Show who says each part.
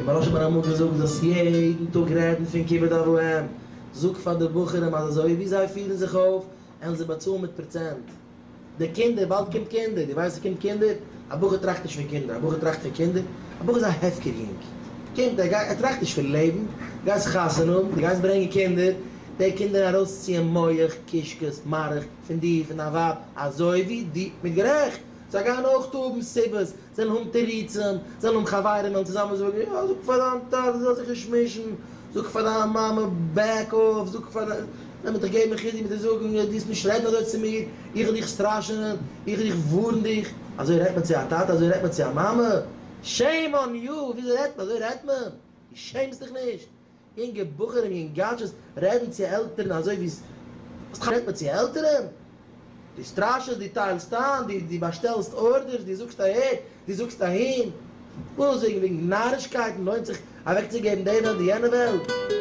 Speaker 1: מוהרא"ש האט מיר אמאל געזאגט זאלסט יעדן טאג רעדן פון כיבוד אב ואם, זאג פאר די בחורים אז אזוי ווי זיי פירן זיך אויף, עלן זיי באצאלן מיט פראצענט. די קינדער, באלד קומט קינדער, דו ווייסט ס'קומט קינדער? א בחור טראכט נישט פון קינדער, א בחור טראכט פון קינדער? א בחור איז א הפקר יונג, קומט ער גייט, ער טראכט נישט פון לעבן, דו גייסט חתונה האבן, דו גייסט ברענגען קינדער, די קינדער ארויסציען מח, קישקעס, מארך, פון דיר, פון דיין ווייב, אזוי ווי דו, מיט גערעכט, זיי גייען אויך האבן סיבות, זיי וועלן האבן תירוצים, זיי וועלן האבן חברים וועלן צוזאמען זאגן, יא, זאג פאר דיין טאטע זאל זיך נישט מישן, זאג פאר דיין מאמע back off, זאג פאר דיין, ווען מ'וועט דיך געבן חיזוק מיט דיר זאגן, דו זאלסט נישט רעדן אזוי צו מיר, איך וועל דיך סטראשענען, איך וועל דיך ווארן דיך, אזוי רעדט מען צו א טאטע, אזוי רעדט מען צו א מאמע? shame on you, וויאזוי רעדט מען, אזוי רעדט מען? דו שעמסט דיך נישט? יונגע בחורים יונגאטשעס רעדן צו עלטערן אזוי ווי וואס רעדט מען צו עלטערן? דו סטראשעסט, דו טיילסט איין, דו דו באשטעלסט orders, דו זאגסט אהער, דו זאגסט אהין. וואס וועגן וועגן נארישקייטן לוינט זיך אוועקצוגעבן די וועלט די יענע וועלט?